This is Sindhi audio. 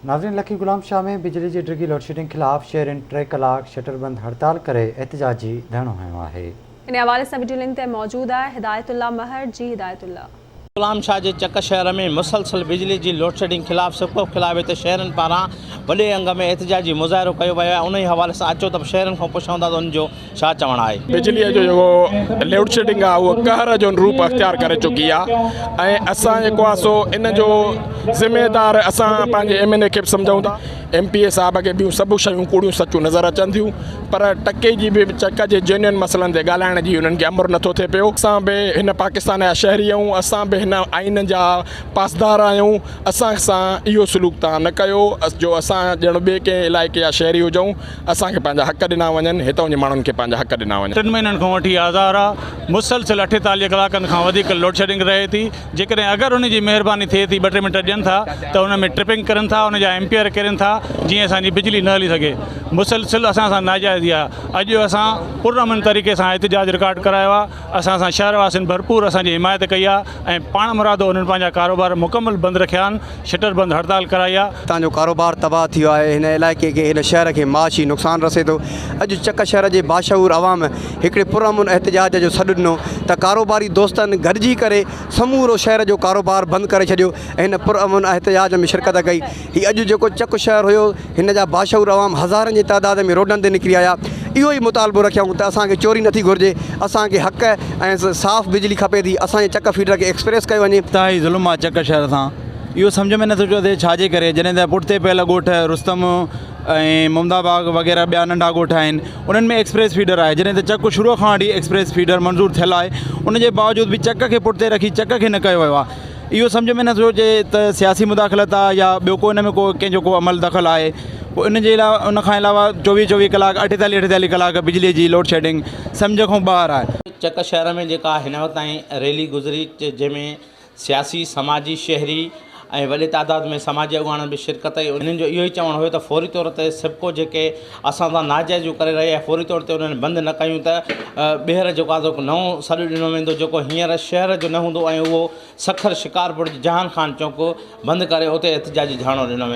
ناظرين لکي غلام شاهه ۾ بجلي جي ڊگهي لوڊشيڊنگ خلاف شهرين ٽي ڪلاڪ شٽر بند هڙتال ڪري احتجاجي ڌرڻو هنيو آهي. ان حوالي سان وڊيو لنڪ تي موجود آهي هدايت الله مهر جي هدايت الله. غلام شاهه جي چڪ شهر ۾ مسلسل بجلي جي لوڊشيڊنگ خلاف سپڪو خلاف هتي شهرين پاران وڏي انگ ۾ احتجاجي مظاهرو ڪيو ويو آهي انهي حوالي سان اچو ته شهرين کان پڇون ٿا ته انهن جو ڇا چوڻ آهي. بجليء جو جيڪو لوڊشيڊنگ آهي اهو قهر جو روپ اختيار ڪري چڪي آهي ۽ اسان جيڪو آهي سو ان جو ذميدار اسان پنهنجي ايم اين اي کي به سمجهون ٿا ايم پي اي صاحب کي ٻيون سڀ شيون ڪوڙيون سچون نظر اچن ٿيون پر ٽڪي جي به چڪ جي جينيون مسئلن تي ڳالهائڻ جي انهن کي امر نٿو ٿئي پيو اسان به هن پاڪستان جا شهري آهيون اسان به هن آئين جا پاسدار آهيون اسان سان اهو سلوڪ توهان نه ڪيو جو اسان ڄڻ ٻئي ڪنهن علائقي جا شهري هجون اسان کي پنهنجا حق ڏنا وڃن، هتان جي ماڻهن کي پنهنجا حق ڏنا وڃن. ٽن مهينن کان وٺي آزار آ، مسلسل 48 ڪلاڪن کان وڌيڪ لوڊشيڊنگ رهي ٿي، جيڪڏهن اگر ان جي مهرباني ٿئي ٿي ٻه ٽي منٽ ڏين ٿا ته ان ۾ ٽرپنگ ڪرن ٿا ان جا ايمپيئر ڪرين ٿا جيئن اسان جي بجلي نه هلي سگهي، مسلسل اسان سان ناجائزي آ، اڄ اسان پرامن طريقي سان احتجاج رڪارڊ ڪرايو آ، اسان سان شهر واسين ڀرپور اسان جي حمايت ڪئي آ ۽ پاڻمرادو انهن پنهنجا ڪاروبار مڪمل بند رکيا آهن. شٽر بند هڙتال ڪرائي آ. هتان جو ڪاروبار تباهه ٿي ويو آهي، هن علائقي کي هن شهر کي معاشي نقصان رسي ٿو، اڄ چڪ شهر جي باشعور عوام هڪڙي پرامن احتجاج جو سڏ ڏنو ته ڪاروباري دوستن گڏجي ڪري سمورو شهر جو ڪاروبار بند ڪري ڇڏيو ۽ هن پرامن احتجاج ۾ شرڪت ڪئي، هي اڄ جيڪو چڪ شهر هيو هن جا باشعور عوام هزارن جي تعداد ۾ روڊن تي نڪري آيا اهو ئي مطالبو رکيائون ته اسان کي چوري نٿي گهرجي اسان کي حق ۽ صاف بجلي کپي ٿي اسان جي چڪ فيڊر کي ايڪسپريس ڪيو وڃي. انتهائي ظلم آ چڪ شهر سان اهو سمجهه ۾ نٿو اچي ڇا جي ڪري جڏهن ته پٺتي پيل ڳوٺ رستم ۽ ممدا باغ وغيره ٻيا ننڍا ڳوٺ آهن انهن ۾ ايڪسپريس فيڊر آهي جڏهن ته چڪ شروع کان وٺي ايڪسپريس فيڊر منظور ٿيل آهي ان جي باوجود به چڪ کي پٺتي رکي چڪ کي نه ڪيو ويو آهي اهو سمجهه ۾ نٿو اچي ته سياسي مداخلت آهي يا ٻيو ڪو ان ۾ ڪو ڪنهن جو ڪو عمل دخل آهي پوء ان جي علاوه ان کان علاوه چوويهه چوويهه ڪلاڪ اٺيتاليهه اٺيتاليهه ڪلاڪ بجلي جي لوڊ شيڊنگ سمجهه کان ٻاهر آهي. چڪ شهر ۾ جيڪا هن وقت تائين ريلي گذري جنهن ۾ سياسي، سماجي، شهري ۽ وڏي تعداد ۾ سماجي اڳواڻن به شرڪت ڪئي انهن جو اهو ئي چوڻ هيو ته فوري طور تي سپڪو جيڪي اسان سان ناجائزيون ڪري رهي آهي فوري طور تي انهن بند نه ڪيون ته ٻيهر جيڪو آهي سو نئون سڏ ڏنو ويندو جيڪو هينئر شهر جو نه هوندو ۽ اهو سکر شڪارپور جي جهان خان چونڪ بند ڪري اتي احتجاجي ڌرڻو ڏنو ويندو.